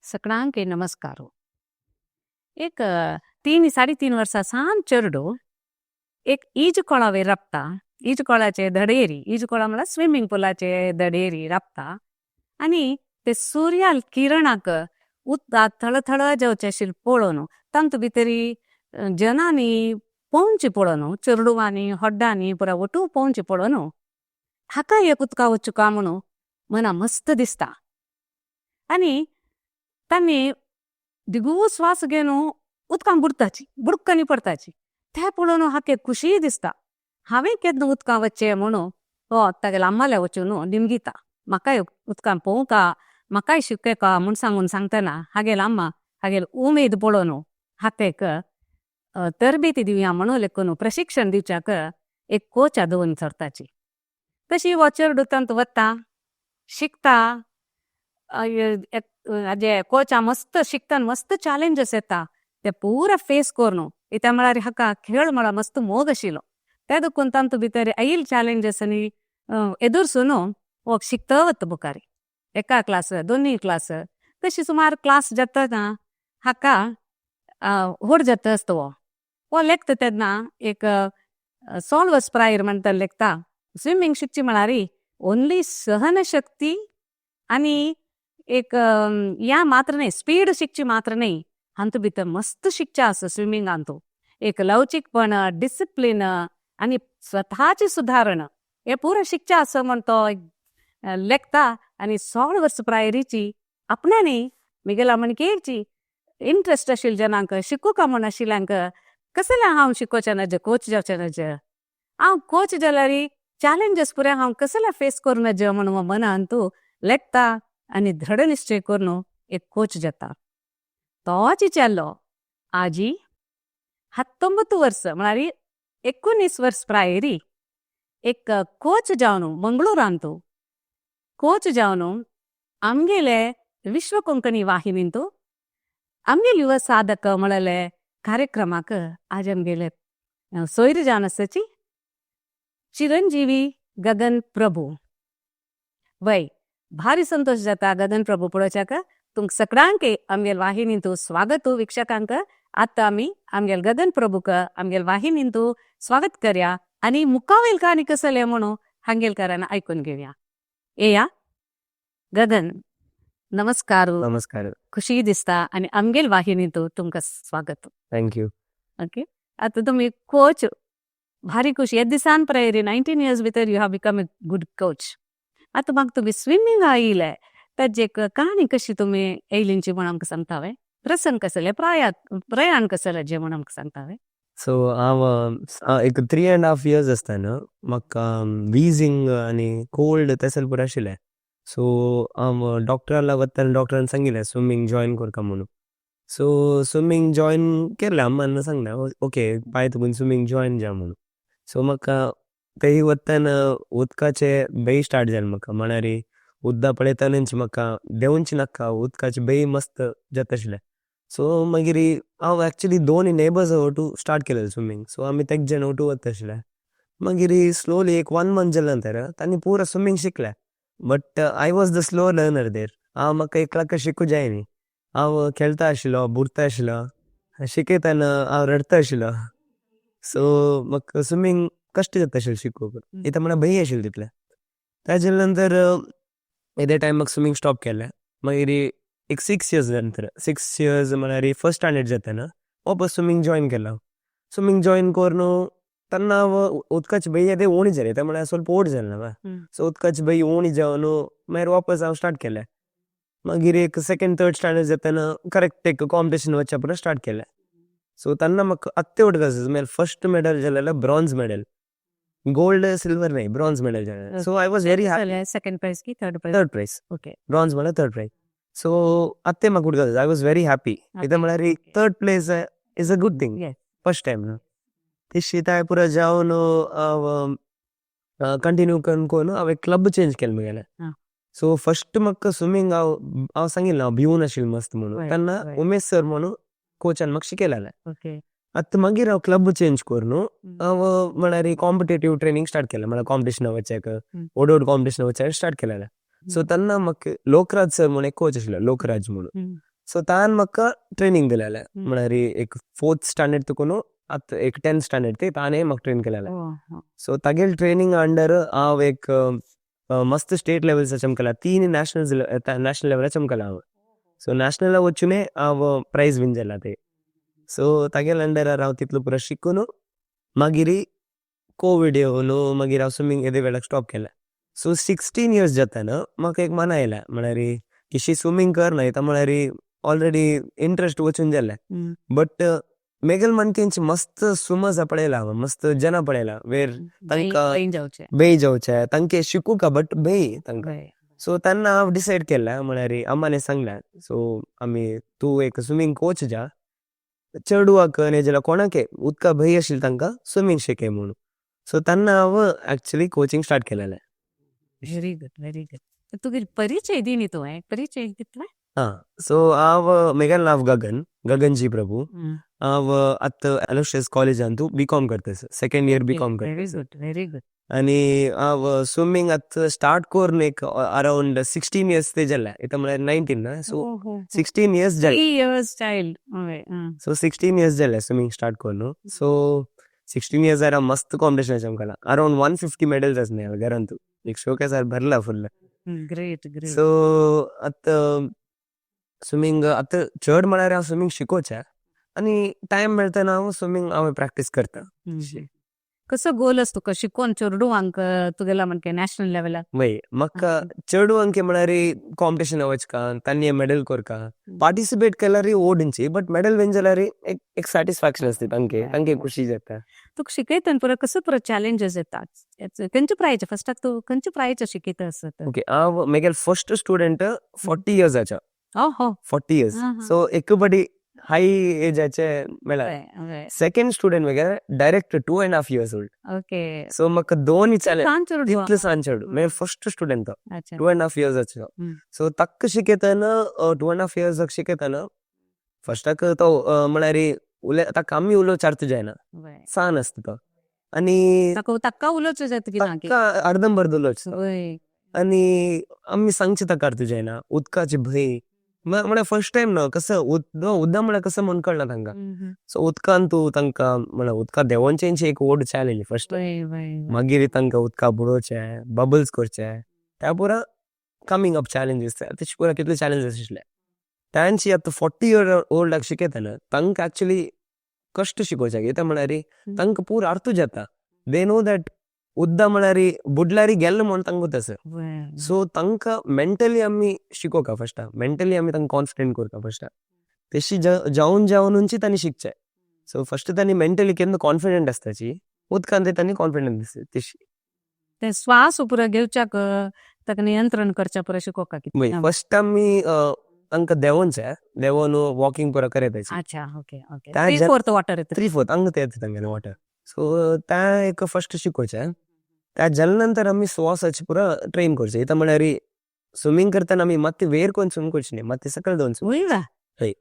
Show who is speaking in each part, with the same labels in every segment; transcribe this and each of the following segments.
Speaker 1: सगळ्यांक नमस्कार। एक 3-3.5 वर्षा सान चेडो एक इजकोळावेर राबता, इजकोळाचे धडेरी, इजकोळा म्हळ्यार स्विमींग पुलाचे धडेरी राबता आनी ते सूर्याल किरणाक उदक थळथळ जावचे आशिल्लें पळोवन तांतू भितरी जनांनी पोंवचें पळोवन, चेडवांनी होड्डांनी पुरा वटू पोंवचें पळोवन हाका एक उदका वचूं म्हणून मना मस्त दिसता आनी तांणी दिगू श्वास घेवन उदकान बुडटाची, बुडकनी पडटाची, ते पळोवन हाका खुशी दिसता। हांवें केन्ना उदकां वचचें म्हणून हो तागेल्या अम्माल्या वचून निमगिता, म्हाकाय उदकान पोवंका, म्हाकाय शिकयका म्हूण सांगून सांगतना हागेल अम्मा हागेल उमेद पळोवन हाका एक तरबेती दिवया म्हणून लेखून प्रशिक्षण दिवच्याक एक कोच दवरून सरताची। तशी हो चेडूं तांतू वता, शिकता, हाजे कोचा मस्त शिकता, मस्त चॅलेंजस येता ते पुरा फेस करून इत्या म्हळ्यार हाका खेळ म्हळ्यार मस्त मोग आशिल्लो, ते देखून तांतू भितर आयिल्ले चॅलेंजस आनी एदुरसून हो शिकता वता मुखार, एका क्लास दोनूय क्लास तशी सुमार क्लास जातना हाका व्हड जाता आसता। हो हो लेखता तेन्ना एक 16 वर्स प्रायर म्हणटा लेखता, स्विमींग शिकची म्हळ्यार ओन्ली सहनशक्ती आनी एक या मात्र न्हय, स्पीड शिकची मात्र न्हय, हातूंत भितर मस्त शिकचें आसा स्विमिंगांतू, एक लवचीकपण, डिसिप्लीन आनी स्वताची सुदारणा हे पुरो शिकचें आसा म्हण तो लेखता। आनी 16 वर्स प्रायरीची आपणांनी मिगेला म्हणकेची इंट्रस्ट आशिल्ल्या जनांक शिकूंक म्हूण आशिल्ल्यांक कसलें हांव शिकोवचें नज, कोच जावचें नज, हांव कोच जाल्यार चॅलेंजस पुरे हांव कसलें फेस करूं नज म्हूण मनान तूं लेखता आनी दृढ निश्चय करून एक कोच जाता। तोच चेलो आजी 19 वर्स म्हळ्यार 19 वर्स प्रायरी एक कोच जावन मंगळूरांतू कोच जावन आमगेले विश्व कोंकणी वाहिनींतू आमगेले युवा साधक म्हळ्यार कार्यक्रमाक आज आमगेले सोयरे जावन आसाची चिरंजीवी गगन प्रभू। वय भारी संतोष जाता गगन प्रभू पळोवच्याक। तुमकां सगळ्यांक आमगेले वाहिनींतू स्वागत वीक्षकांक। आतां आमी आमगेले गगन प्रभूक आमगेले वाहिनींतू स्वागत करया आनी मुखावेल काणी कसले म्हणून हांगेलकारान आयकून घेवया। येया गगन, नमस्कार।
Speaker 2: नमस्कार।
Speaker 1: खुशी दिसता आनी आमगेल वाहिनींतू तुमकां स्वागत।
Speaker 2: Thank you.
Speaker 1: Okay, आतां तुमी कोच, भारी खुशी हे दिसान प्रायरी 19 इयर्स भितर you have become a good coach. आतां म्हाका तुमी स्विमींग आयिल्ले ताजी कहाणी कशी तुमी येयलींची म्हूण आमकां सांगता वे, प्रसंग कसले, प्रयाण कसलें जें म्हूण आमकां सांगता वे?
Speaker 2: सो हांव एक 3.5 इयर्स आसतना म्हाका विजींग आनी कोल्ड तसले पुरो आशिल्लें। सो हांव डॉक्टराला वतना डॉक्टरान सांगिल्लें स्विमींग जॉयन करका म्हणून। सो स्विमींग जॉयन केलें, अम्मान सांगलें ओके बाय तुगून स्विमींग जॉयन जा म्हणून। सो म्हाका थंय वतना उदकाचे भंय स्टार्ट जालें म्हाका, म्हळ्यार उदक पळयतनाच म्हाका देंवचें नाका, उदकाचें भंय मस्त जाता आशिल्लें। सो मागीर हांव एक्चुली दोन नेबर्स ओटू स्टार्ट केलें स्विमींग। सो आमी तेग जाण ओटू वता आशिल्ले। मागीर स्लोली एक 1 मंथ जाले नंतर तांणी पुरा स्विमींग शिकलें, but I was the slow learner there. हांव म्हाका एकल्याक शिकूं जाय न्ही, हांव खेळटा आशिल्लो, बुडटा आशिल्लो, शिकयतना हांव रडटा आशिल्लो। सो म्हाका स्विमींग कश्ट जाता आशिल्लें शिकूंक, इत्या म्हळ्यार भंय आशिल्लें तितलें। ताजे नंतर येदे टायम म्हाका स्विमींग स्टॉप केलें। मागीर एक 6 इयर्स नंतर, 6 इयर्स म्हळ्यार फर्स्ट स्टँडर्ड जातना वापस स्विमींग जॉयन केलां। स्विमींग जॉयन करून तेन्ना हांव उदकाची भंय येदे उणी जाली, ते म्हळ्यार ಸ್ವಲ್ಪ ओड जालें ना। सो उदकाची भंय उणी जावन मागीर वापस हांव स्टार्ट केलें। मागीर एक सेकंड थर्ड स्टँडर्ड जातना करेक्ट एक कॉम्पिटिशन वचपा पुरो स्टार्ट केलें। सो तेन्ना म्हाका आत्ते उडका आसा, मागीर फर्स्ट मेडल जालेलें ब्रॉन्ज मेडल, गोल्ड सिल्वर न्हय, ब्रॉन्ज मेडल जालेलें। So I was very happy.
Speaker 1: Second prize की third prize?
Speaker 2: Third prize.
Speaker 1: Okay.
Speaker 2: Bronze म्हळ्यार थर्ड प्रायज। सो आत्ते म्हाका उडका आसा, I was very happy. कित्याक म्हळ्यार third place is a good thing, first time न्हू। तिशी ताय पुरो जावन हांव कंटिन्यू करून करून हांवें क्लब चेंज केलें म्हगेलें। सो फर्स्ट म्हाका स्विमींग हांव हांव सांगिल्लें हांव भिवून आशिल्लें मस्त म्हणून, तेन्ना उमेश सर म्हणून कोचान म्हाका शिकयलेलें। आतां मागीर हांव क्लब चेंज करून हांव म्हळ्यार कॉम्पिटेटीव ट्रेनींग स्टार्ट केलें, म्हळ्यार कॉम्पिटिशना वचपाक, व्हड व्हड कॉम्पिटिशना वचपाक स्टार्ट केलेलें। सो तेन्ना म्हाका लोकराज सर म्हणून एक कोच आशिल्लो, लोकराज म्हणून। सो तान म्हाका ट्रेनिंग दिलेलें म्हळ्यार एक फोर्थ स्टँडर्ड तुकून आतां एक टेन्थ स्टँडर्ड ते ताणें म्हाका ट्रेन केलेलें. सो तागेले ट्रेनिंग अंडर हांव एक मस्त स्टेट लेवल्स चमकला, तीन नॅशनल्स, नॅशनल लेवल चमकला हांव. सो नॅशनल वचून हांव प्रायज विन जाला ते. सो तागेले अंडर हांव तितलो पुरो शिकून मागीर कोविड येवन मागीर हांव स्विमींग येदे वेळाक स्टॉप केलें. सो 16 इयर्स जाताना म्हाका एक मना आयलें म्हळ्यार किशी स्विमींग करना येता, म्हळ्यार ऑलरेडी इंट्रस्ट वचून जालें. बट मेगल मनकेंच मस्त स्विमर्स पळयला हांव, मस्त जना पळयला वेर तांकां बेय जावचे, तांके शिकूका बट बेय तांकां. सो तेन्ना हांव डिसायड केलें, म्हळ्यार अम्माने सांगलें, सो आमी तूं एक स्विमींग कोच जा, चेडवाक न्ही जाल्यार कोणाके उदका भंय आशिल्लें तांकां स्विमींग शिकय म्हणून. सो तेन्ना हांव एक्चुअली कोचिंग स्टार्ट केलेलें.
Speaker 1: Very good, very good. तुगे परिचय दी न्ही तुवें, परिचय दितलें?
Speaker 2: हां, सो हांव म्हगेलें नांव गगन, गगन जी प्रभू. हांव आतां एलोशियस कॉलेजांतू बी कॉम करता, सेकंड इयर बी कॉम करता.
Speaker 1: Very good, very good.
Speaker 2: आनी हांव स्विमींग आतां स्टार्ट करून एक अरावंड 16 इयर्स ते जाले, इतां म्हळ्यार 19 ना, सो 16 इयर्स जाले.
Speaker 1: 3 इयर्स चायल्ड.
Speaker 2: सो 16 इयर्स जाले स्विमींग स्टार्ट करून. सो 16 इयर्स हांव मस्त कॉम्पिटिशन चमकला, अरावंड 150 मेडल्स आसले घरांतू, एक शोकेसार भरला फुल.
Speaker 1: Great, great.
Speaker 2: सो आतां स्विमींग आतां चड म्हळ्यार हांव स्विमींग शिकोवचें आनी टायम मेळतना हांव स्विमींग हांव प्रॅक्टीस करता.
Speaker 1: कसो गोल आसा तुका शिकोवन चेडवांक तुगेला म्हणजे नॅशनल लेवलाक?
Speaker 2: वय, म्हाका चेडवांक म्हळ्यार कॉम्पिटिशन वचका, तांणी मेडल कोरका, पार्टिसिपेट केल्यार ओडूंची, बट मेडल विन जाल्यार एक एक सॅटिस्फॅक्शन आसता तांके, तांके खुशी जाता.
Speaker 1: तुका शिकयतना पुरो कसो पुरो चॅलेंजीस येतात? खंयच्या प्रायचे फर्स्टाक तूं खंयच्या प्रायचे शिकयता आसत?
Speaker 2: ओके, हांव म्हगेले फर्स्ट स्टुडंट 40 इयर्साचो. 40 इयर्स. सो एक बडी हाय एजाचे मेळ्ळा. सेकंड स्टुडंट म्हगेले डायरेक्ट 2.5 इयर्स ओल्ड. सो म्हाका दोन चॅलेंज, तितले सान चेडूं, म्हगे फर्स्ट स्टुडंट तो 2.5 इयर्साचो. सो ताका शिकयतना 2.5 इयर्साक शिकयतना फर्स्टाक तो म्हळ्यार उलय, ताका आमी उलोवचें अर्थ जायना, सान आसता तो. आनी
Speaker 1: ताका उलोवचें जाता की ना?
Speaker 2: ताका अर्दम अर्द उलोवचें आनी आमी सांगचें ताका अर्थ जायना, उदकाची भंय म्हळ्यार फर्स्ट टायम न्हू, कसो उदक म्हळ्यार कसो म्हूण कळना तांकां. सो उदकान तूं तांकां म्हळ्यार उदका देंवोवचें एक व्हड चॅलेंज फर्स्ट, मागीर तांकां उदका बुडोवचें, बबल्स करचे, त्या पुरा कमींग अप चॅलेंजीस, तशें पुरा कितले चॅलेंजीस आशिल्ले तांची. आतां 40 इयर ओल्डाक शिकयतना तांकां एक्चुअली कश्ट शिकोवचें कित्याक म्हळ्यार तांकां पुरो अर्थ जाता, they know that उदक म्हळ्यार बुडल्यार गेल्ले म्हूण तांकां तसो. सो तांकां मेंटली आमी शिकोवका फर्स्टाक, मेंटली आमी तांकां कॉन्फिडंट करता फर्स्टाक, तशी जावन जावनूच तांणी शिकचें. सो फर्स्ट तांणी मेंटली केन्ना कॉन्फिडंट आसताची, उदकान ते तांणी कॉन्फिडंट आसता तशी.
Speaker 1: ते श्वास पुरो घेवच्याक ताका नियंत्रण करच्या पुरो शिकोवका.
Speaker 2: फर्स्ट आमी तांकां देंवोवचें, देंवोन वॉकिंग पुरो करयताची.
Speaker 1: अच्छा, ओके ओके. 3/4 वॉटर येता.
Speaker 2: 3/4 हांगा ते येता तांगेलें वॉटर. सो तें एक फर्स्ट शिकोवचें, त्या जाल्या नंतर आमी श्वासाची पुरो ट्रेन करचें. इतां म्हळ्यार स्विमींग करतना आमी मात्ती वयर कोन्न स्विम करची न्ही, मात्ती सकयल दवरून स्विम. हय.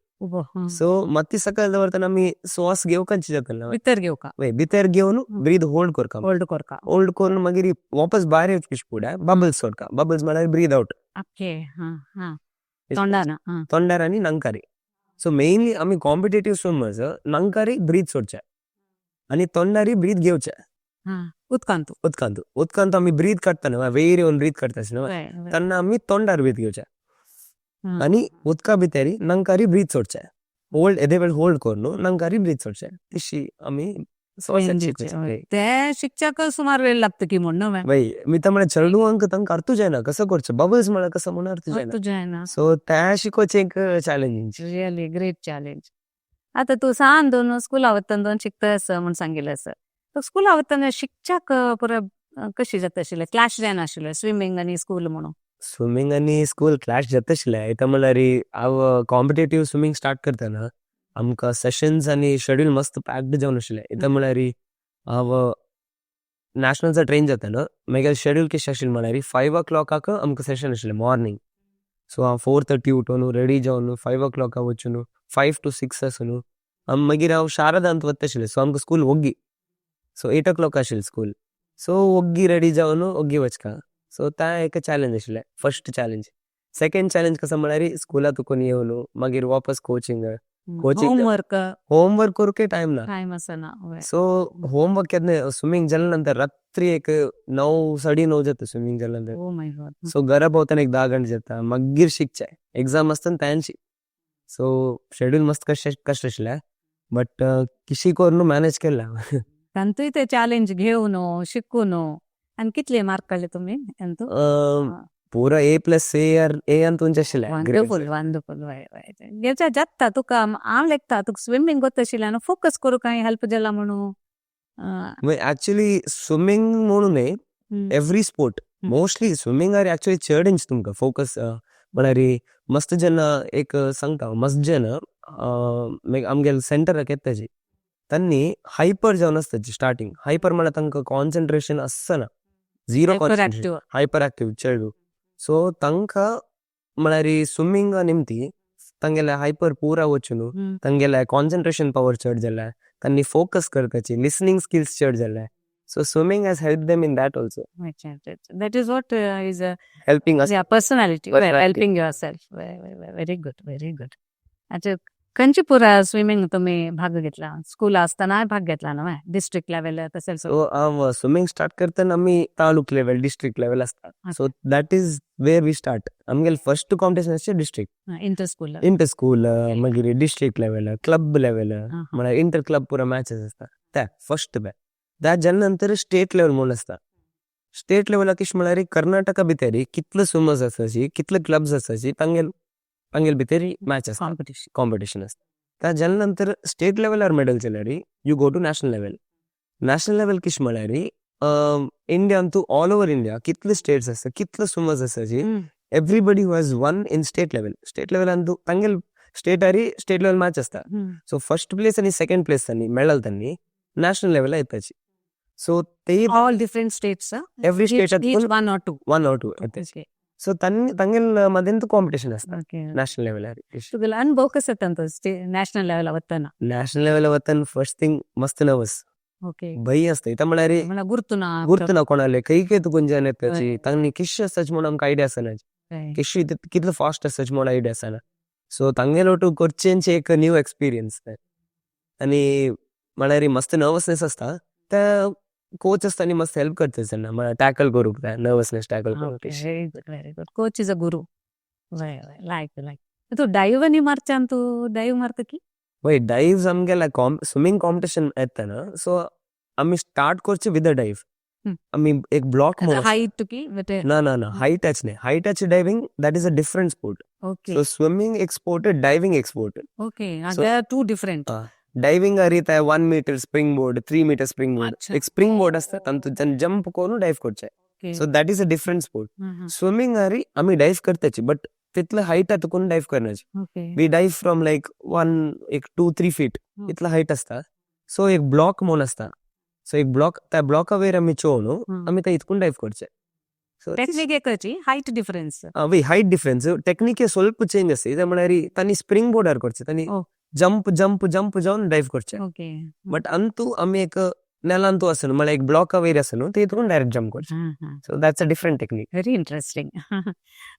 Speaker 2: सो मात्ती सकयल दवरतना आमी श्वास घेवकाची जाता,
Speaker 1: भितर घेवका,
Speaker 2: वय, भितर घेवन ब्रीद होल्ड करका,
Speaker 1: होल्ड करका,
Speaker 2: होल्ड करून मागीर वापस भायर येवचे फुडें बबल्स सोडका, बबल्स म्हळ्यार ब्रीद आवट.
Speaker 1: ओके, हां हां, तोंडान.
Speaker 2: तोंडार आनी नांकारी. सो मेनली आमी कॉम्पिटेटीव स्विमर्स नांकारी ब्रीद सोडचे आनी तोंडारी ब्रीद घेवचे.
Speaker 1: उदकांतू,
Speaker 2: उदकांतू, उदकांत आमी ब्रीद काडटा न्हू, वयर येवन ब्रीद काडटा न्हू, तेन्ना आमी तोंडार ब्रीद घेवचे आनी उदका भितरी नांकारी ब्रीद सोडचे, होल्ड येदे वेळ होल्ड करून नांकारी ब्रीद सोडचे, तशी आमी.
Speaker 1: ते शिकच्याक सुमार वेळ लागता की म्हण न्हू?
Speaker 2: वय, मी तर म्हळ्यार चेडवांक तांकां अर्थ जायना कसो करचें, बबल्स म्हळ्यार कसो म्हूण अर्थ जायना. सो तें शिकोवचें एक चॅलेंज.
Speaker 1: Really great challenge. आतां तूं सान दोन स्कुला वतना दोन शिकता आसा म्हूण सांगिल्लें आसा, स्कुला वतना शिकच्याक पुरो कशी जाता आशिल्लें, क्लॅश जायना आशिल्लें स्विमींग आनी स्कूल म्हणून?
Speaker 2: स्विमींग आनी स्कूल क्लॅश जाता आशिल्लें. इतां म्हळ्यार हांव कॉम्पिटेटीव स्विमींग स्टार्ट करतना आमकां सेशन्स आनी शेड्यूल मस्त पॅक्ड जावन आशिल्लें. इतां म्हळ्यार हांव नॅशनल्सा ट्रेन जाताना मागीर शेड्यूल कशें आशिल्लें म्हळ्यार 5 ओ क्लॉकाक आमकां सेशन आशिल्लें मॉर्निंग. सो हांव 4:30 उठोन रेडी जावन 5 ओ क्लॉकाक वचून 5 टू 6 आसून मागीर हांव शारदांत वता आशिल्लें. सो आमकां स्कूल ओग्गी, सो 8 ओ क्लॉक आशिल्लें स्कूल, सो ओग्गी रेडी जावन ओग्गी वचका. सो तें एक चॅलेंज आशिल्लें, फर्स्ट चॅलेंज. सेकंड चॅलेंज कसं म्हळ्यार स्कुला तुकून येवन मागीर वापस कोचिंग, कोचिंग.
Speaker 1: होमवर्क.
Speaker 2: होमवर्क करूंकय टायम ना.
Speaker 1: टायम आसना, वय.
Speaker 2: सो होमवर्क केन्ना स्विमिंग जाल्या नंतर रात्री एक 9, 9:30 जाता स्विमिंग जाल्या नंतर.
Speaker 1: Oh my God.
Speaker 2: सो घरा पावतना एक 10 गंटे जाता. मागीर शिकचे, एग्जाम आसतना तांची. सो शेड्यूल मस्त कश्ट कश्ट आशिल्लें, बट किशी करून मॅनेज केला.
Speaker 1: तांतूय ते चॅलेंज घेवन शिकून आनी कितले मार्क काडले तुमी अंतू?
Speaker 2: पुरा ए प्लस, ए आर ए अंत आशिल्लें.
Speaker 1: Wonderful, wonderful. वय वय, घेवच्या जाता तुका. हांव लेखता तुका स्विमींग गोत आशिल्लें, फोकस करूंक कांय हेल्प जाला म्हणून.
Speaker 2: ऍक्च्युली स्विमिंग म्हणून न्हय, every sport. Mostly swimming are actually चड इंच तुमकां फोकस. म्हळ्यार मस्त जेन्ना एक सांगता, मस्त जन आमगेले सेंटराक येताची तांणी हायपर जावन आसता स्टार्टिंग. हायपर म्हळ्यार तांकां कॉन्सन्ट्रेशन आसना, zero.
Speaker 1: Hyper active.
Speaker 2: Hyper active चेडू. सो तांकां म्हळ्यार स्विमिंग निमती तांगेले हायपर पुरा वचून तांगेले कॉन्सन्ट्रेशन पावर चड जाल्या, तांणी फोकस करपाची, लिसनिंग स्किल्स चड जाल्या. So swimming has help them in that also.
Speaker 1: That is what is
Speaker 2: helping us.
Speaker 1: Yeah, personality.
Speaker 2: Personality.
Speaker 1: Helping yourself. Very good, very good. अच्छा, खंयची पुरा स्विमिंग तुम्ही भाग घेतला? स्कूल असताना भाग घेतला ना डिस्ट्रिक्ट लेवल तसेच?
Speaker 2: सो हांव स्विमिंग स्टार्ट करतना आमी तालूक लेवल, डिस्ट्रिक्ट लेवल आसता. So that is where we start. आमगेले फर्स्ट कॉम्पिटिशन आसचे district.
Speaker 1: Inter school.
Speaker 2: Inter school, मागीर डिस्ट्रिक्ट लेवल, क्लब लेवल, म्हळ्यार इंटर क्लब पुरा मॅचेस आसता ते फर्स्ट बॅ. त्या जाल्या नंतर स्टेट लेवल म्हणून आसता. स्टेट लेवलाक किश म्हळ्यार कर्नाटका भितर कितले स्विमर्स आसाची, कितले क्लब्स आसाची, तांगेल तांगेल भितर मॅच आसता.
Speaker 1: कॉम्पिटिशन.
Speaker 2: कॉम्पिटिशन आसता. त्या जाल्या नंतर स्टेट लेवलार मेडल जाल्यार you go to national level. National level किश म्हळ्यार इंडियान तूं ऑल ओवर इंडिया कितले स्टेट्स आसता, कितले स्विमर्स आसाची, everybody who has won in state level. State लेवलान तूं तांगेल स्टेटारी स्टेट लेवल मॅच आसता. सो फर्स्ट प्लेस आनी सेकंड प्लेस तांणी मेडल तांणी नॅशनल लेवला येताची. सो ते
Speaker 1: all different states.
Speaker 2: Every state.
Speaker 1: One or to.
Speaker 2: One or to येताची. So तांणी तांगेल मदें कॉम्पिटिशन आसता नॅशनल लेवलार.
Speaker 1: तुगेलो अनुभव कसो तांचो नॅशनल लेवला वतना?
Speaker 2: नॅशनल लेवला वतना फर्स्ट थिंग मस्त नर्वस. भंय आसता. इता म्हळ्यार
Speaker 1: म्हणल्यार गुर्तू ना.
Speaker 2: गुर्त ना कोणाले, खंय खंय तुकून येताची, तांणी किश आसताची म्हणून आमकां आयडिया आसना. किश कितलो फास्ट आसताची म्हणून आयडिया आसना. सो तांगेलो टू करचेंच एक न्यू एक्सपिरियन्स. आनी म्हळ्यार मस्त नर्वसनेस आसता. त्या कोच आसता आनी मस्त हेल्प करता तेन्ना, म्हळ्यार टॅकल करूंक, नर्वसनेस टॅकल करूंक.
Speaker 1: Very good, very good. Coach is a guru. Like like तू डायव नी मारच्यान, तू डायव मारता की?
Speaker 2: वय, डायव्स आमगेले स्विमिंग कॉम्पिटिशन येता ना, सो आमी स्टार्ट करचे विथ अ डायव. आमी एक ब्लॉक.
Speaker 1: हायट की?
Speaker 2: ना ना ना, हायट न्ही. Height diving, that is a different sport. So swimming एक स्पोर्ट, डायविंग एक sport.
Speaker 1: Okay, to different.
Speaker 2: Diving अरी ते 1 meter spring board, 3 meter spring board. एक स्प्रिंग बोर्ड असता, तातूंतल्यान जंप करून डायव करचे. So that is a different sport. Swimming आरी आमी डायव करताची, बट तितले हायट तुकून डायव करनाची. We dive from like one एक 2-3 फीट इतलो हायट आसता. सो एक ब्लॉक म्हणून आसता. सो एक ब्लॉक, त्या ब्लॉका वयर आमी चोवन आमी ते इतकून डायव करचे. सो
Speaker 1: टेक्निक एकची, हायट डिफरन्स.
Speaker 2: वय, हायट डिफरन्स, टेक्निक ಸ್ವಲ್ಪ चेंज आसता. कित्याक म्हळ्यार तांणी स्प्रिंग बोर्डार करचे, तांणी जंप जंप जंप जावन डायव करचे. बट अंतू आमी एक नेलांतू आसा न्हू, म्हळ्यार एक ब्लॉका वयर आसा न्हू, ते हितून डायरेक्ट जंप करचे. So that's a different technique.
Speaker 1: Very interesting.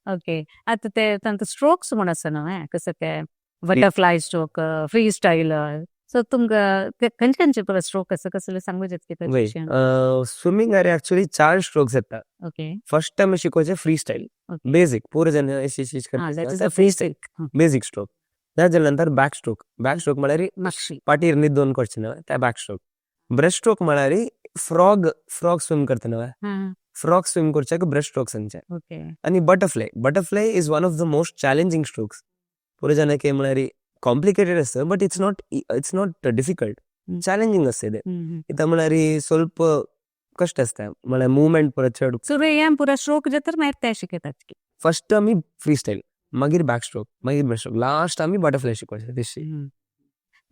Speaker 1: Okay, आता ते तांकां स्ट्रोक्स म्हण आसा न्हू, कसं ते butterfly stroke, free style. So तुमकां खंयचे खंयचे पुरो स्ट्रोक आसा, कसले सांगू शकता?
Speaker 2: वय, स्विमिंग अरे ऍक्च्युली चार स्ट्रोक्स येता. फर्स्ट आमी शिकोवचे फ्री स्टायल. बेसिक, पुरो जण अशी अशी
Speaker 1: that is
Speaker 2: free style, basic stroke. त्या जाल्या नंतर बॅक स्ट्रोक. बॅक स्ट्रोक म्हळ्यार
Speaker 1: मातशी
Speaker 2: पाटीर न्हिदोन करचे न्हू त्या बॅक स्ट्रोक. ब्रेस्ट स्ट्रोक म्हळ्यार फ्रॉग, फ्रॉग स्विम करता न्हू, फ्रॉग स्विम करच्याक ब्रेस्ट स्ट्रोक सांगचे. आणि butterfly. Butterfly is one of the most challenging strokes. पुरो जनಕ್ಕೆ म्हळ्यार कॉम्प्लिकेटेड आसता, but it's not difficult. Challenging आसता ते. इता म्हळ्यार ಸ್ವಲ್ಪ कष्ट आसता, म्हळ्यार मुवमेंट परत चड.
Speaker 1: सो हे पुरा स्ट्रोक जातर मागीर ते शिकयतात.
Speaker 2: फर्स्ट आमी फ्री स्टायल, मागीर बॅक स्ट्रोक, मागीर ब्रेस्ट स्ट्रोक, लास्ट आमी बटरफ्लाय शिकवायचे तशी.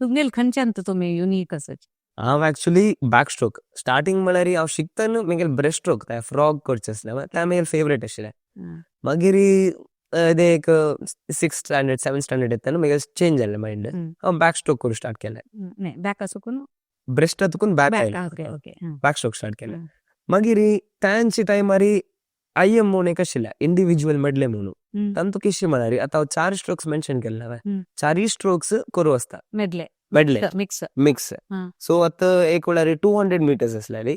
Speaker 1: तुमगेल खंयच्यान तुमी युनीक आसा?
Speaker 2: हांव ऍक्च्युली बॅक स्ट्रोक स्टार्टिंग. म्हळ्यार हांव शिकतना म्हगेले ब्रेस्ट स्ट्रोक, ते फ्रॉग करचे आसले, ते म्हगेले फेवरेट आशिल्ले. मागीर ते एक सिक्स स्टँडर्ड, सेवन स्टँडर्ड येतना म्हगेले चेंज जालें मायंड. हांव बॅक स्ट्रोक करूंक स्टार्ट केलें.
Speaker 1: नाही, बॅक आसून
Speaker 2: ब्रेस्ट तुकून बॅक
Speaker 1: बॅक
Speaker 2: आयलें.
Speaker 1: Okay okay
Speaker 2: back stroke start केलें. मागीर तांचे टायमार I M म्हणून एक आशिल्लें, इंडिव्हिज्युअल मेडले म्हणून. तांतू किशी म्हळ्यार आतां हांव चार स्ट्रोक्स मेन्शन केले हांवें, चारय स्ट्रोक्स करूं आसता.
Speaker 1: Medley.
Speaker 2: Medley.
Speaker 1: Mix.
Speaker 2: Mix. So आतां एक म्हळ्यार 200 मिटर्स आसल्यार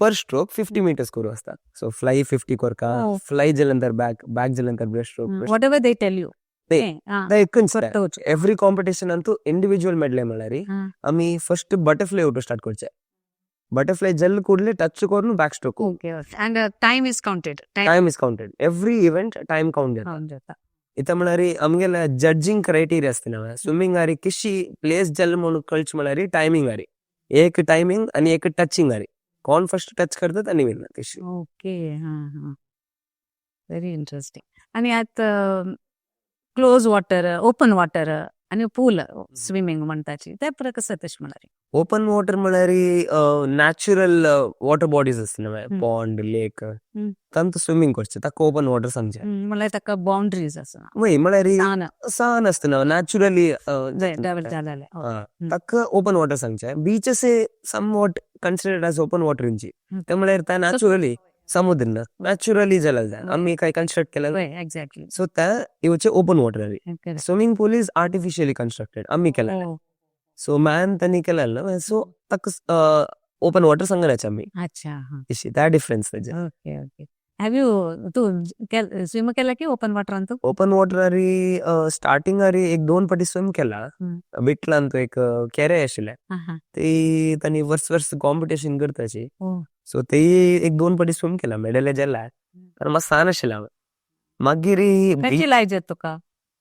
Speaker 2: पर स्ट्रोक 50 मिटर्स करूं आसता. सो फ्लाय 50 कोरका, फ्लाय जाले नंतर बॅक, बॅक जाले नंतर breast stroke.
Speaker 1: Whatever they tell you.
Speaker 2: एकूच. Every competition Antu individual medley म्हळ्यार आमी फर्स्ट बटरफ्लाय उठो स्टार्ट करचे. बटरफ्लाय जल ಕೂಡಲೇ ಟಚ್ करून back stroke.
Speaker 1: Okay, and time is counted?
Speaker 2: Time is counted. Every event time count जाता. इता म्हळ्यार आमगेले जड्जिंग क्रायटेरिया आसता ना. स्विमिंग आरी किशी प्लेस जल म्हणून कळच म्हळ्यार टायमिंग आरी, एक टायमिंग आणि एक टचिंग आरी. कोण फर्स्ट टच करतात आणि विन तशी.
Speaker 1: ओके, हां हां, व्हेरी इंटरेस्टिंग. आणि आत क्लोज वॉटर, ओपन वॉटर आणि पूल स्विमिंग म्हणताची, ते फरक कसं तशें म्हळ्यार?
Speaker 2: ओपन वॉटर म्हळ्यार नॅचरल वॉटर बॉडीज आसता ना, पॉन्ड, लेक, तांतू स्विमिंग करचे, ताका ओपन वॉटर सांगचे.
Speaker 1: म्हळ्यार ताका बाउंड्रीज आसा?
Speaker 2: वय, म्हळ्यार
Speaker 1: सान.
Speaker 2: सान आसता ना नॅचरली.
Speaker 1: जालेले.
Speaker 2: ताका ओपन वॉटर सांगचे. Beaches somewhat considered as open water इंची. ते म्हळ्यार त्या नॅचरली समुद्र ना, नॅचरली जालें जाय, आमी काय कन्स्ट्रक्ट केलं. सो त्या येवचे open water. Swimming pool is artificially constructed, आमी केला. सो मॅन त्यांनी केलेलं ना, सो ताका ओपन वॉटर सांगण्याचे आमी.
Speaker 1: अच्छा हा
Speaker 2: तशी त्या डिफरन्स तेजे.
Speaker 1: ओके ओके have you, तू स्विम केला की ओपन वॉटर तू?
Speaker 2: ओपन वॉटर आरी स्टार्टिंग आरी एक दोन पाटी स्विम केला. विटलान तो एक केरे आशिल्ले, ते तांणी वर्स वर्स कॉम्पिटिशन करताची. सो ते एक दोन पाटी स्विम केला, मेडल जेला, कारण मातसो सान आशिल्लें हांव. मागीर
Speaker 1: खंयची लायक तुका,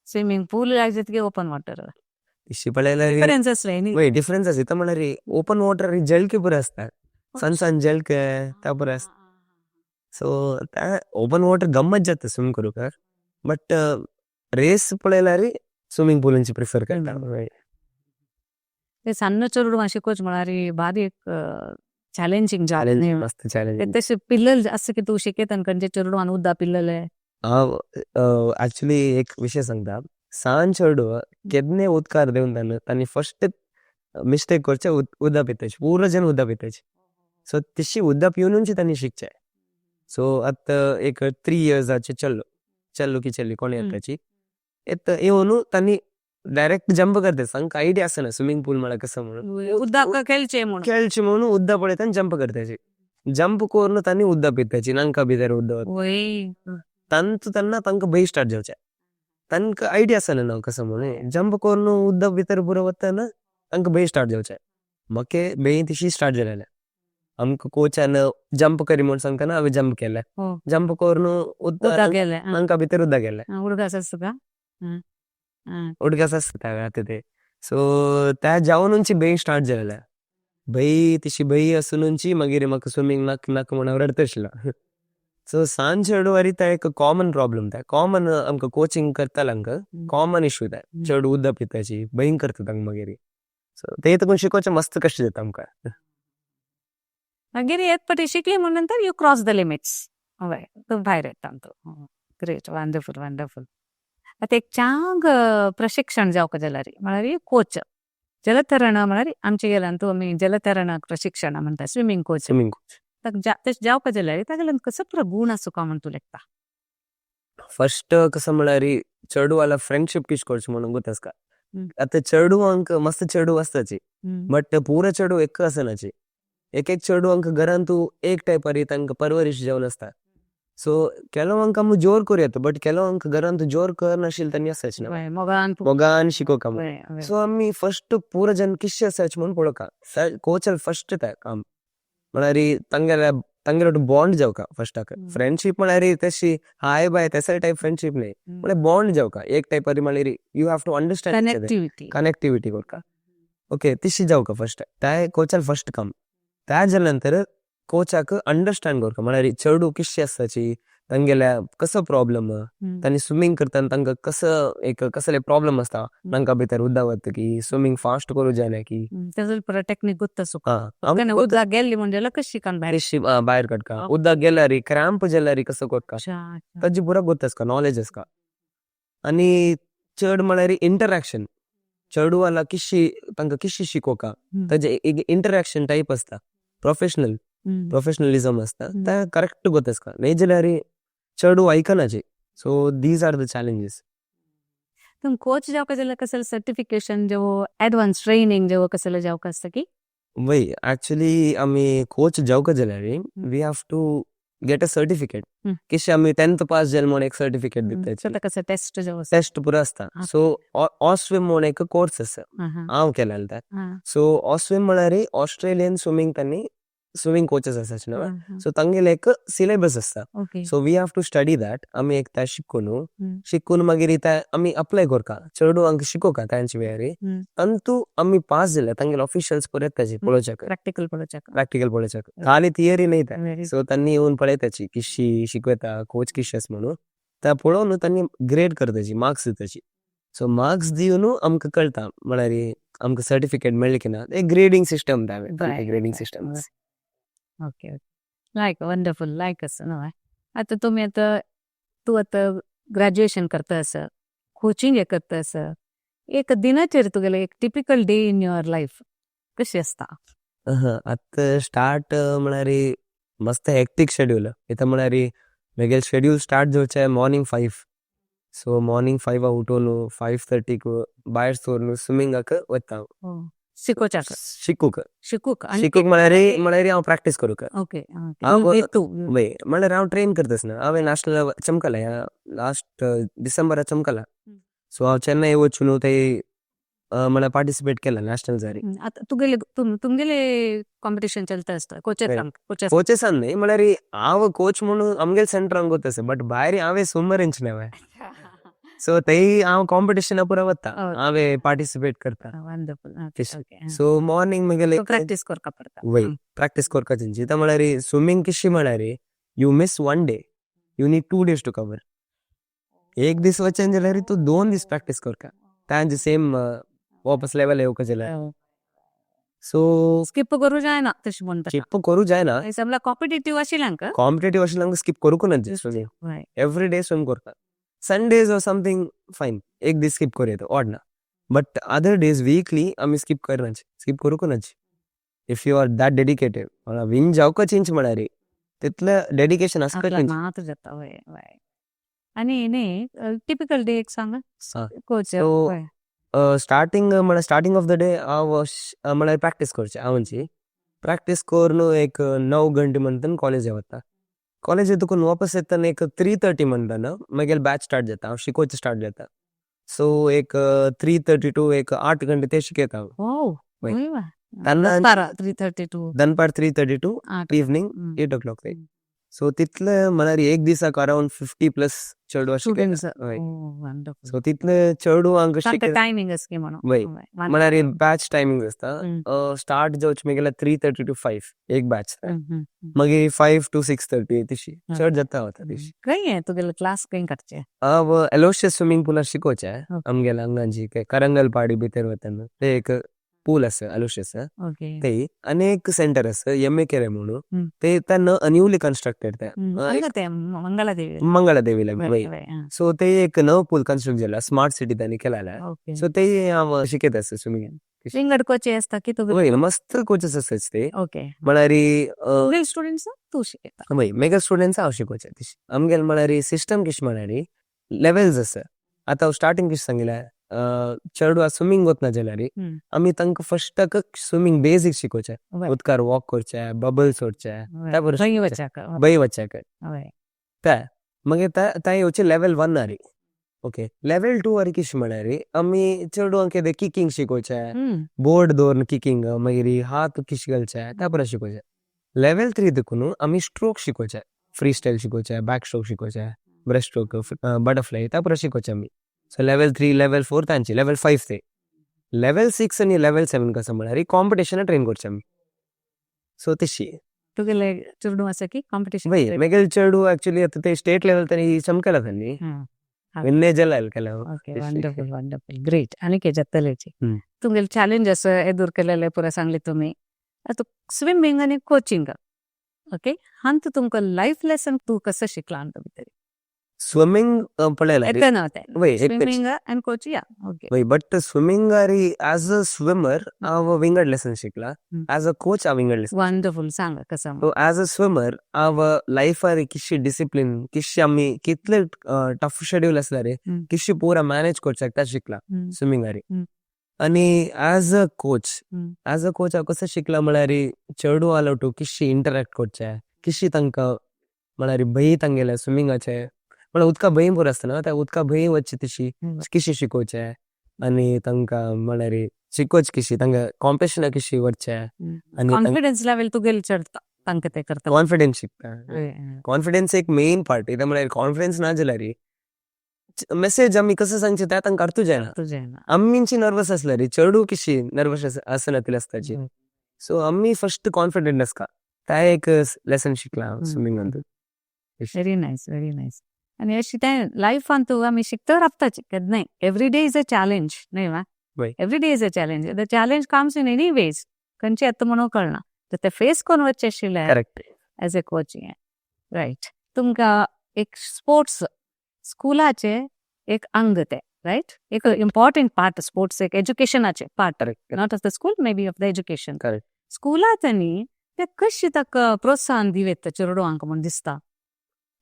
Speaker 1: स्विमिंग पूल लायक की ओपन वॉटर?
Speaker 2: तशी पळयल्यार
Speaker 1: डिफरन्स आसले न्ही?
Speaker 2: वय, डिफरन्स आसा. म्हळ्यार ओपन वॉटर जळके पुरो आसता, सन सन जळके त्या पुरो आसता. सो त्या ओपन वॉटर गम्मत जाता स्विम करूंक, बट रेस पळयल्यार स्विमिंग पूलांची प्रिफर करता.
Speaker 1: ते सಣ್ಣ चेडूं शिकोवचें म्हळ्यार भारी एक चॅलेंजींग जॉब.
Speaker 2: मस्त चॅलेंज.
Speaker 1: तशें पिल्लल आसता की तूं शिकयता, खंयचे चेडवान उद्दा पिल्लले?
Speaker 2: हांव एक्चुली एक विशय सांगता. सान चेडूं केन्नाय उदकार देंवन तांणी तांणी फर्स्ट मिस्टेक करचे, उदक पिताचे. पुरो जण उदक पिताचे. सो तशी उदक पिवनूच तांणी शिकचे. सो आतां एक 3 इयर्साचे चलो, चलो की चली कोण येताची येत येवन तांणी डायरेक्ट जंप करता. तांकां आयडिया आसना स्विमिंग पूल म्हळ्यार कसं म्हणून.
Speaker 1: उदक खेळचें म्हणून.
Speaker 2: खेळचे म्हणून उदक पळयता आनी जंप करताची. जंप करून तांणी उदक पिताची, नांका भितर उदक. तांतू तेन्ना तांकां भंय स्टार्ट जावचे. तांकां आयडिया आसना न्हू कसं म्हणून. जंप करून उदक भितर पुरो वतना तांकां भंय स्टार्ट जावचे. म्हाका भंय तशी स्टार्ट जालेले. आमकां कोचान जंप करी म्हणून सांगतना हांवें जंप केलें. जंप करून
Speaker 1: उदक
Speaker 2: उदक
Speaker 1: गेलें.
Speaker 2: नांका भितर उदक गेलें.
Speaker 1: उडगास आसता तुका?
Speaker 2: उडगास आसता त्या वेळार ते. सो त्या जावनूच भंय स्टार्ट जालेले. भंय, तशी भंय आसुनूच मागीर म्हाका स्विमींग नाका नाका म्हणून हांव रडत आशिल्लो. सो सान चेडवारी ते एक कॉमन प्रॉब्लम. ते कॉमन आमकां कोचिंग करताल्यांक कॉमन इशू ते. चेडूं उदक पिताची, भंय करता तांकां मागीर. सो ते तुका शिकोवचें मस्त कश्ट जाता आमकां.
Speaker 1: मागीर एक पाटी शिकली म्हण नंतर you cross the limits, हय, तूं भायर येता तूं. Great, wonderful, wonderful. आतां एक चांग प्रशिक्षण जावपा जाल्यार, म्हळ्यार कोच जलतरण, म्हळ्यार आमचे गेल्यान तूं आमी जलतरण प्रशिक्षण म्हणटा, स्विमींग कोच.
Speaker 2: Swimming coach.
Speaker 1: तशें जावपा जाल्यार ताका कसो पुरो गूण आसूंक म्हण तूं लेखता?
Speaker 2: फर्स्ट कसं म्हळ्यार चेडवाला फ्रेंडशीप किश करची म्हणून गोत आसता. आतां चेडवांक मस्त चेडूं आसताची, बट पुरो चेडूं एक आसनाची. एक एक चेडवांक घरान तूं एक टायपारी तांकां परवरीश जावन आसता. सो केलोवांक आमी जोर करूं येता, बट केलोवांक घरान तूं जोर करनाशिल्ले तांणी आसाच ना.
Speaker 1: मोगान.
Speaker 2: मोगान शिकोवंक.
Speaker 1: वय वय
Speaker 2: सो आमी फर्स्ट पुरो जन किश आसाच म्हणून पळोवका. कोचाल फर्स्ट ते काम म्हळ्यार तांगेले तांगेले बॉन्ड जावका फर्स्टाक. फ्रेंडशीप म्हळ्यार तशी हाय बाय तसो टायप फ्रेंडशीप न्ही, म्हळ्यार बॉन्ड जावका एक टायपारी. म्हळ्यार you have to understand.
Speaker 1: Connectivity.
Speaker 2: Connectivity करका. ओके, तशी जावका फर्स्ट. त्या कोचाल फर्स्ट काम. त्या जाल्या नंतर कोचाक अंडरस्टँड करका, म्हळ्यार चेडूं किश आसताची, तांगेल्या कसो प्रॉब्लम, तांणी स्विमींग करतना तांकां कसो एक कसले प्रॉब्लम आसता, तांकां भितर उदक वता की स्विमींग फास्ट करूं जायना की.
Speaker 1: तेजो पुरो टेक्नीक गोत्ता सुका.
Speaker 2: हा.
Speaker 1: उदक गेल्ली म्हणजे कशी शिकन भायर?
Speaker 2: तशी भायर काडका, उदक गेल्यार क्रॅम्प जाल्यार कसो करका, ताजी पुरो गोत आसता, नॉलेज आसता. आनी चड म्हळ्यार इंटरॅक्शन, चेडवाला किशी तांकां किशी शिकोवका, ताजे एक इंटरॅक्शन टायप आसता, प्रोफेशनल प्रोफेशनलिझम आसता, ते करेक्ट गोत आसता. न्ही जाल्यार चेडूं आयकनाची. So these are the challenges.
Speaker 1: तुम कोच जावका जाल्यार कसले सर्टिफिकेशन जेवो, एडवान्स ट्रेनिंग जेवो कसले जावका आसता की?
Speaker 2: वय, एक्चुअली आमी कोच जावका जाल्यार we have to get a certificate. किशे आमी टेंथ पास जाले म्हणून एक सर्टिफिकेट दिताची.
Speaker 1: सो ताका टेस्ट जेवो आसता.
Speaker 2: टेस्ट पुरो आसता. सो ऑस्विम म्हणून एक कोर्स आसा, हांव केलेलो ते. सो ऑस्विम म्हळ्यार ऑस्ट्रेलियन स्विमींग, तांणी स्विमींग कोचेस आसाची न्हू, सो तांगेले एक सिलेबस आसता. So we have to study that. आमी एक ते शिकून शिकून मागीर ते आमी अप्लाय करता, चेडवांक शिकोवका तांचे वेळार. अंतू आमी पास जाले, तांगेले ऑफिशियल्स पळयत ताची पळोवच्याक.
Speaker 1: प्रॅक्टिकल पळोवच्याक.
Speaker 2: प्रॅक्टिकल पळोवच्याक, खाली थियरी न्ही ते. सो तांणी येवन पळयताची किशी शिकयता कोच किशी आसा म्हणून. ते पळोवन तांणी ग्रेड करताची, मार्क्स दिताची. सो मार्क्स दिवन आमकां कळटा म्हळ्यार आमकां सर्टिफिकेट मेळ्ळें की ना. एक grading system, grading system.
Speaker 1: Okay, like wonderful, लायक आसा न्हू. आतां तुमी आतां तूं आतां ग्रॅज्युएशन करता आसा, कोचिंग हे करता आसा, एक दिनाचेर तुगेले एक typical day in your life कशी आसता?
Speaker 2: आतां स्टार्ट म्हळ्यार मस्त हेक्टीक शेड्यूल. आतां म्हळ्यार म्हगेलें शेड्यूल स्टार्ट जावचें मॉर्निंग 5. सो मॉर्निंग 5 उठोवन 5:30क भायर सरून स्विमिंगाक वता हांव.
Speaker 1: शिकोवच्याक?
Speaker 2: शिकूक.
Speaker 1: शिकूक आनी
Speaker 2: शिकूक म्हळ्यार म्हळ्यार हांव प्रॅक्टीस करूंक. हांव
Speaker 1: तूं
Speaker 2: वय, म्हळ्यार हांव ट्रेन करता आसना. हांवें नॅशनल चमकला, ह्या लास्ट डिसेंबरा चमकला. सो हांव चेन्नई वचून ते म्हळ्यार पार्टिसिपेट केला नॅशनल जारी.
Speaker 1: आतां तुगेले तुमगेले कॉम्पिटिशन चलता आसता कोचेस कोचेस?
Speaker 2: कोचेसान न्ही, म्हळ्यार हांव कोच म्हणून आमगेले सेंटरांक वता, बट भायर हांवें स्विमर न्हय. सो तेय हांव कॉम्पिटिशना पुरा वता, हांवें पार्टिसिपेट करता.
Speaker 1: वंडरफुल.
Speaker 2: सो मॉर्निंग म्हगेले
Speaker 1: प्रॅक्टीस करपा पडटा.
Speaker 2: वय, प्रॅक्टीस करपाची. आतां म्हळ्यार स्विमींग किशी म्हळ्यार you miss one day, you need 2 days to cover. एक दीस वचन जाल्यार तूं 2 दीस प्रॅक्टीस करता तांचे सेम वापस लेवल येवका जाल्यार. सो
Speaker 1: स्किप करू जायना तशें म्हणटा?
Speaker 2: स्किप करू जायना.
Speaker 1: समजा कॉम्पिटेटिव्ह आशिल्ल्यांक.
Speaker 2: कॉम्पिटेटिव्ह आशिल्ल्यांक स्किप करूंक ना स्विमींग. एवरी डे स्विम करता. संडेज ऑर समथींग फायन, एक दीस स्किप करूं येता, ओड ना, बट अदर डेज वीकली आमी स्किप करनाची, स्किप करूंक नाची. If you are that dedicated, win जावका चेंज म्हळ्यार तितलें डेडिकेशन आसता.
Speaker 1: मात्र जाता. वय वय आनी न्ही, टिपिकल डे एक सांग कोच.
Speaker 2: सो स्टार्टिंग म्हळ्यार स्टार्टिंग ऑफ the day हांव म्हळ्यार प्रॅक्टीस करचें. हांवची प्रॅक्टीस करून एक 9 घंटे म्हणटना कॉलेज वता. कॉलेज तुका वापस येतना एक 3:30 म्हणटना मागीर बॅच स्टार्ट जाता, हांव शिकोवचें स्टार्ट जाता. सो एक 3:30 टू एक 8 घंटे ते शिकयता हांव.
Speaker 1: 3:30 टू?
Speaker 2: दनपार 3:30 टू इवनींग 8 ओ क्लॉक. सो तितले म्हळ्यार एक दिसाक अरावंड 50+ चेडवां शिकयता. सो तितले चेडवांक
Speaker 1: टायमिंग आसा म्हणून.
Speaker 2: वय, म्हळ्यार बॅच टायमिंग आसता. स्टार्ट जावचे मागीर 3:30 टू 5 एक बॅच, मागीर 5 टू 6:30, तशी चड जाता वता तशी.
Speaker 1: खंय तुगेले क्लास खंय करचे?
Speaker 2: हांव एलोशियस स्विमींग पुलार शिकोवचें आमगेले हांगाची करंगलपाडी भितर वतना ते एक पूल आसा अलोशियस ते. आनी एक सेंटर आसा एम ए केरे म्हणून, ते त्यांना न्यूली कन्स्ट्रक्टेड ते.
Speaker 1: ते मंगलादेवी?
Speaker 2: मंगलादेवी. सो ते एक नव पूल कन्स्ट्रक्ट जाला, स्मार्ट सिटी त्यांनी केलेला. सो ते हांव शिकयत आसा स्विमींग.
Speaker 1: विंगड कोच आसता की तुगे?
Speaker 2: वय, मस्त कोचेस आसात ते. म्हळ्यार
Speaker 1: तुगेले स्टुडंट्स तूं शिकयता?
Speaker 2: वय, मेगे स्टुडंट्स हांव शिकोवचे तशी. आमगेले म्हळ्यार सिस्टम किश म्हळ्यार लेवल्स आसा. आतां हांव स्टार्टिंग किश सांगिलें, चेडवां स्विमींग वतना जाल्यार आमी तांकां फस्टाक स्विमींग बेसीक शिकोवचें, उदकार वॉक करचें, बबल सोडचे, त्या बरोबर बय वच्चाक ते. मागीर ते येवचे लेवल 1 आरी. ओके, लेवल 2 आरी किश म्हळ्यार आमी चेडवांक कितें किकींग शिकोवचें, बोर्ड दवरून किकींग, मागीर हात किश घालचे, त्या बरें शिकोवचें. लेवल 3 देखून आमी स्ट्रोक शिकोवचे, फ्री स्टायल शिकोवचे, बॅक स्ट्रोक शिकोवचे, ब्रेस्ट स्ट्रोक, बटरफ्लाय, त्या बरें शिकोवचे आमी. सो लेवल 3, लेवल 4 तांची, लेवल 5 ते लेवल 6 आनी लेवल 7 कसं म्हळ्यार कॉम्पिटिशना ट्रेन करचे आमी. सो तशी.
Speaker 1: तुगेले चेडूं आसा की कॉम्पिटिशन?
Speaker 2: वय, मेगेले चेडूं एक्चुअली आतां ते स्टेट लेवल तरी चमकला तांणी, विन्ने जाला केला.
Speaker 1: Okay, wonderful, wonderful, great. आनी कितें जातलेची तुमगेले चॅलेंजस एदूर केलेले पुरा सांगले तुमी. आतां स्विमींग आनी कोचिंग, ओके, हांतू तुमकां लायफ लेसन तूं कसो शिकला हातूंत भितर?
Speaker 2: स्विमिंग पळयल्यार
Speaker 1: येता ना ते
Speaker 2: वय एक.
Speaker 1: स्विमिंग आनी कोच, या, ओके.
Speaker 2: वय, बट स्विमिंगारी एज अ स्विमर हांव विंगड लेसन शिकला, एज अ कोच हांव विंगड लेसन.
Speaker 1: वंडरफुल, सांगा कसं.
Speaker 2: सो एज अ स्विमर हांव लायफार कितशी डिसिप्लीन, कितशी आमी कितले टफ शेड्यूल आसल्यार कितशी पुरा मॅनेज करचें तें शिकला स्विमिंगारी. आनी as a coach, as a coach हांव कसो शिकला म्हळ्यार चेडवां लोटू कितशी इंटरॅक्ट करचें, कितशी तांकां म्हळ्यार भंय तांगेले स्विमिंगाचे, म्हळ्यार उदका भंय पुरो आसता न्हू, त्या उदका भंय वचचे तशी कितशी शिकोवचें आनी तांकां म्हळ्यार शिकोवचें कितशी, तांकां कॉम्पिटिशनाक कितशी व्हरचें आनी
Speaker 1: कॉन्फिडन्स लेवल तुगेले चडता तांकां ते करता.
Speaker 2: कॉन्फिडन्स शिकता. कॉन्फिडन्स एक मेन पार्ट कित्याक म्हळ्यार कॉन्फिडन्स ना जाल्यार मेसेज आमी कसो सांगचे ते तांकां अर्थूच जायना.
Speaker 1: तुझे ना.
Speaker 2: आमींची नर्वस आसल्यार चेडूं कितशी नर्वस आसना आसताची. सो आमी फस्ट कॉन्फिडंट आसता, ते एक लेसन शिकला हांव स्विमिंगान.
Speaker 1: Very nice, very nice. आनी अशी ते लायफान तूं आमी शिकता रावताची केन्नाय. Every day is a challenge न्हय वा?
Speaker 2: वय.
Speaker 1: Every day is a challenge. The challenge comes in any ways, खंयचे येता म्हणून कळना, तर ते फेस करून वचचे आशिल्ले.
Speaker 2: Correct.
Speaker 1: As a coaching, right. तुमकां एक स्पोर्ट्स स्कुलाचे एक अंग ते, रायट, एक इम्पॉर्टंट पार्ट स्पोर्ट्स एक एज्युकेशनाचे part.
Speaker 2: Correct.
Speaker 1: Not of the school, maybe of the education.
Speaker 2: Correct.
Speaker 1: स्कुलांनी ते कशी ताका प्रोत्साहन दिवेत चेडवांक म्हूण दिसता?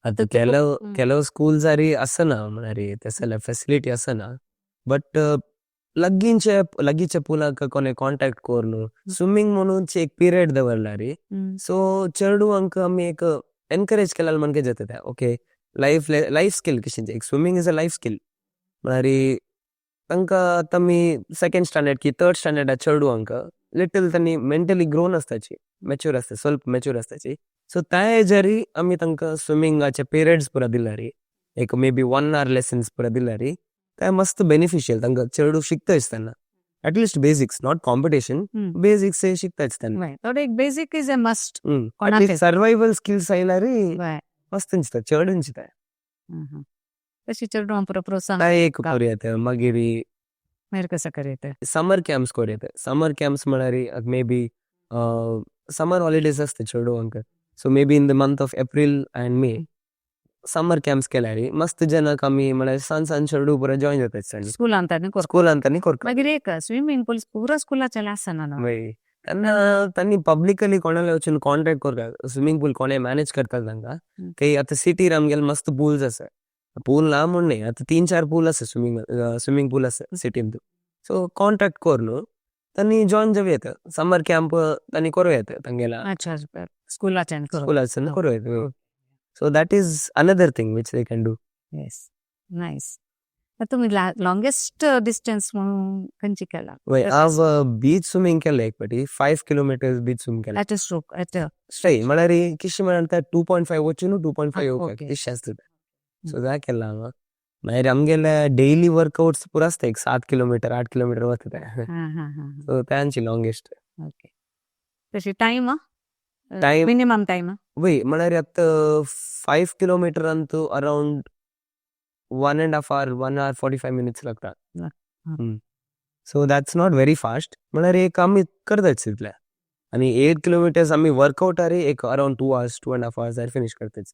Speaker 2: आतां ಕೆಲವು ಕೆಲವು स्कूल्सारी आसना, म्हळ्यार तसले फेसिलिटी आसना, बट लागींचे लागींच्या पुलाक कोणे कॉन्टेक्ट करून स्विमिंग म्हणून एक पिरियड दवरल्यार, सो चेडवांक आमी एक एनकरेज केल्यार म्हणके जाता ते. ओके, लायफ लायफ स्किल कशी एक, swimming is a life skill. म्हळ्यार तांकां आतां आमी सेकेंड स्टँडर्ड की थर्ड स्टँडर्डा चेडवांक लिटल तांणी मेंटली ग्रोन आसताची, मॅच्युअर आसता, स्वल्प मॅच्युअर आसताची. सो त्या एजारी आमी तांकां स्विमिंगाचे पिरियड्स पुरा दिल्यार, एक may be one our lessons पुरा दिल्यार, ते मस्त बेनिफिशियल तांकां. चेडूं शिकता तेन्ना at least basics, not competition, basics शिकता तेन्ना.
Speaker 1: थोडे एक basic is a must.
Speaker 2: At least survival skills आयल्यार मस्त दिसता, चड दिसता.
Speaker 1: तशी चेडवां पुरो प्रोत्साहन
Speaker 2: ते एक करूं येता. मागीर
Speaker 1: मागीर कसं करयत?
Speaker 2: समर कॅम्प्स करूं येता. समर कॅम्प्स म्हळ्यार may be summer holidays आसता चेडवांक, so maybe in the month of April and May summer camps केल्यार मस्त जनाक आमी म्हळ्यार सान सान चेडूं पुरा जॉयन जाता.
Speaker 1: स्कुलान तांणी करता.
Speaker 2: स्कुलान तांणी करता.
Speaker 1: मागीर एक स्विमिंग पूल पुरा स्कुलाचे आसना न्हू.
Speaker 2: वय, तेन्ना तांणी पब्लिकली कोणाला वचून कॉन्टेक्ट करता, स्विमिंग पूल कोणे मॅनेज करता तांकां. काही आतां सिटीर आमगेले मस्त पूल्स आसा, पूल ना म्हूण न्ही, आतां तीन चार पूल आसा, स्विमिंग स्विमिंग पूल आसा सिटीन. सो कॉन्टेक्ट करून तांणी जॉयन जावं येता, समर कॅम्प तांणी करूं येता तांगेला.
Speaker 1: अच्छा, स्कुलाच्यान.
Speaker 2: स्कुलाच्यान करूं येता. So that is another thing which they can do.
Speaker 1: Yes, nice. तुम्ही लॉंगेस्ट डिस्टन्स म्हणून खंयची केला?
Speaker 2: वय, हांव बीच स्विमिंग केलें एक फावटी, 5 किलोमिटर्स बीच स्विम केलें.
Speaker 1: At a stroke, at a
Speaker 2: straight, म्हळ्यार कितशें म्हळ्यार 2.5 वचून 2.5 येवपाक तितशें आसता तें. सो तें केलां हांव. मागीर आमगेले डेली वर्कआउट्स पुरो आसता, एक 7 किलोमिटर 8 किलोमिटर वता ते.
Speaker 1: हा हा हा
Speaker 2: सो तेंची लॉंगेस्ट.
Speaker 1: ओके, तशी time?
Speaker 2: Time.
Speaker 1: Minimum time?
Speaker 2: वय, म्हळ्यार आतां 5 kilometre Antu around 1.5 hour, 1 hour 45 minutes लागता. So that's not very fast, म्हळ्यार एक आमी करतात तितले. आनी 8 किलोमिटर्स आमी वर्कआउटार एक around 2 hours, 2.5 hours finish करतात.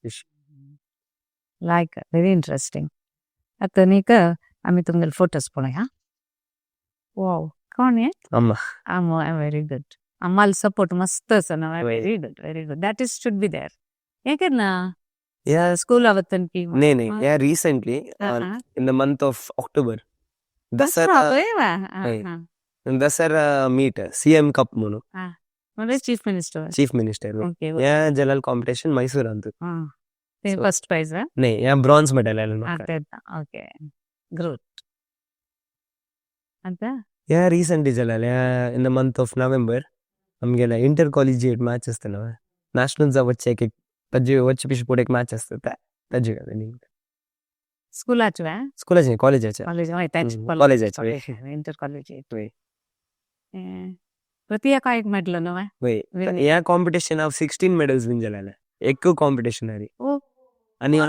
Speaker 1: लायक, व्हेरी इंटरेस्टिंग. आता न्ही आमी तुमगेले फोटोज पळोवया. वाव, कोण हे?
Speaker 2: अम्मा.
Speaker 1: अम्मा, व्हेरी गुड. अम्माला सपोर्ट मस्त आसा ना.
Speaker 2: वय.
Speaker 1: Very good, very good. That is should be there. हे केन्ना
Speaker 2: या
Speaker 1: स्कूल वतन की?
Speaker 2: नाही नाही, या recently in the month of October, Dasara. वय. दसरा मीट, सीएम कप म्हणून.
Speaker 1: म्हणजे chief minister.
Speaker 2: Chief minister. या जनरल कॉम्पिटिशन मैसूरांत.
Speaker 1: ते फर्स्ट प्राइज?
Speaker 2: नाही, या ब्रॉन्झ मेडल आयलें म्हाका.
Speaker 1: Okay, great. आता
Speaker 2: या रिसेंटली जालें या in the month of November, आमगेले इंटर कॉलेजिएट मॅच आसता न्हू, नॅशनल्स वच्चे एक ताजे वच्चे पिशे फुडें एक मॅच आसता ते ताजे.
Speaker 1: स्कुलाचे?
Speaker 2: स्कुलाचे, कॉलेजाचे.
Speaker 1: कॉलेज.
Speaker 2: कॉलेजाचे.
Speaker 1: Inter college.
Speaker 2: वय.
Speaker 1: प्रतियाका एक मेडल न्हू?
Speaker 2: वय, ह्या कॉम्पिटिशन हांव 16 मेडल्स विन जालेले एक कॉम्पिटिशनार.
Speaker 1: ओ.
Speaker 2: आनी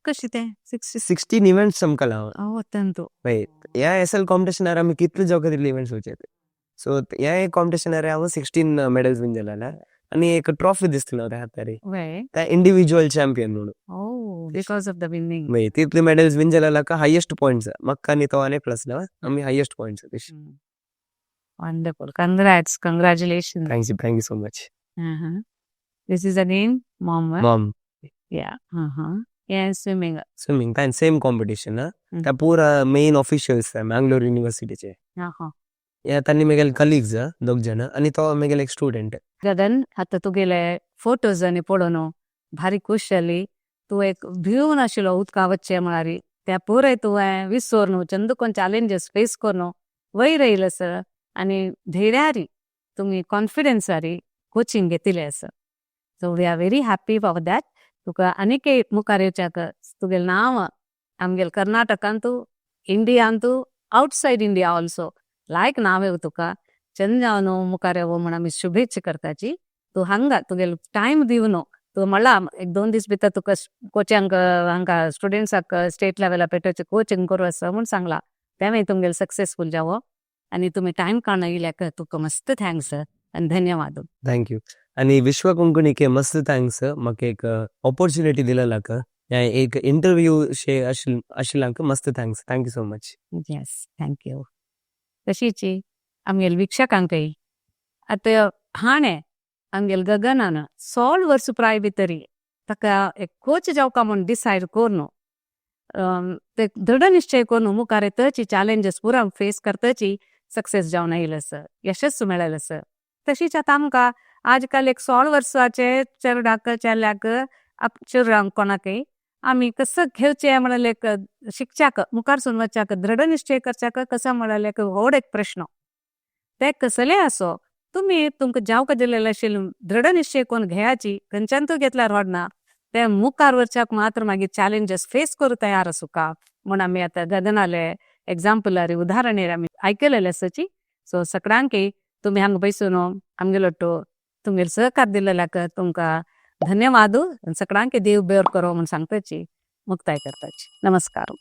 Speaker 1: कशी ते 60?
Speaker 2: 16 इव्हेंट्स आमकां हांव.
Speaker 1: अत्यंत.
Speaker 2: वय, ह्या एस एल कॉम्पिटिशनार आमी कितले जावका तितले इव्हेंट्स वचयते. सो ह्या एक कॉम्पिटिशनार हांव 16 मेडल्स विन जालेले. आनी एक ट्रॉफी दिसतलो त्या हातारी.
Speaker 1: वय.
Speaker 2: त्या इंडिव्हिज्युअल चॅम्पियन म्हणून.
Speaker 1: Oh, because of the winning.
Speaker 2: मागीर तितले मेडल्स विन जाल्यार हायेस्ट पॉयंट्स मक्का आनी तो आनी प्लस आमी highest points.
Speaker 1: Wonderful. Congrats, congratulation.
Speaker 2: Thank you, thank you so much.
Speaker 1: This is again mom.
Speaker 2: Mom.
Speaker 1: Yeah. Yeah, swimming.
Speaker 2: Swimming तान same competition. त्या पुरा मेन ऑफिशियल्स मँगलोर युनिव्हर्सिटीचे. या तांणी मेगेले कलिग्स दोग जण आनी तो मेगेले एक स्टुडंट.
Speaker 1: गगन, आतां तुगेले फोटोज आनी पळोवन भारी खुश जाली. तूं एक भिवन आशिल्लो उदका वचचें म्हळ्यार, त्या पुराय तुवें विसर चंद कोण चॅलेंजीस फेस करून वयर येयलो सर आनी धैर्यारी तुमी कॉन्फिडन्सारी कोचिंग घेतिल्लें आसा. So we are very happy for that. तुका आनीक मुखार येवच्याक, तुगेलें नांव आमगेले कर्नाटकांतू, इंडियांतू, आउटसायड इंडिया ऑल्सो लायक नांव येवं, तुका चंद जावन मुखार येवो म्हण आमी शुभेच्छा करताची. तूं हांगा तुगेलो टायम दिवन तूं म्हणला, एक दोन दीस भितर तुका कोचांक हांगा स्टुडंट्साक स्टेट लेवला पेटोवचे कोचिंग करूं आसा म्हूण सांगला. तें तुमगेले सक्सेसफूल जावो आनी तुमी टायम काडून येयल्याक तुका मस्त thanks आनी धन्यवाद.
Speaker 2: Thank you आनी विश्व कोंकणीके मस्त thanks, म्हाका एक ऑपॉर्च्युनिटी दिलेलाक. एक इंटरव्यू शे आशिल्ल्याक मस्त thanks. Thank you so much.
Speaker 1: Yes, thank you. तशीच आमगेले वीक्षकांकय. आतां हाणें आमगेले गगनान 16 वर्स प्राय भितरी ताका एक कोच जावका म्हूण डिसायड करून, ते दृढ निश्चय करून मुखार येतची, चॅलेंजीस पुरा फेस करतची सक्सेस जावन येयलें आसा, यशस्व मेळ्ळेलें आसा. तशीच आतां आमकां आजकाल एक 16 वर्साचे चेरडाक, चेल्याक, चेडवांक कोणाकय आमी कसं घेवचें म्हणल्यार एक शिकच्याक, मुखार सून वच्याक दृढ निश्चय करच्याक कसं म्हणल्यार एक व्हड एक प्रश्न. ते कसले आसो, तुमी तुमकां जावका दिलेलें आशिल्लें दृढ निश्चय करून घेयाची. खंयच्यान तूं घेतल्यार व्हडना, ते मुखार वचच्याक मात्र मागीर चॅलेंजीस फेस करूं तयार आसूका म्हूण आमी आतां गगनाले एग्जाम्पल, उदाहरण आमी आयकलेलें आसाची. सो सगळ्यांकय तुमी हांगा बैसून आमगेलो तुमगेले सहकार दिलेल्याक तुमकां धन्यवाद. सगळ्यांक देव बरें करो म्हूण सांगताची मुक्ताय करताची. नमस्कार.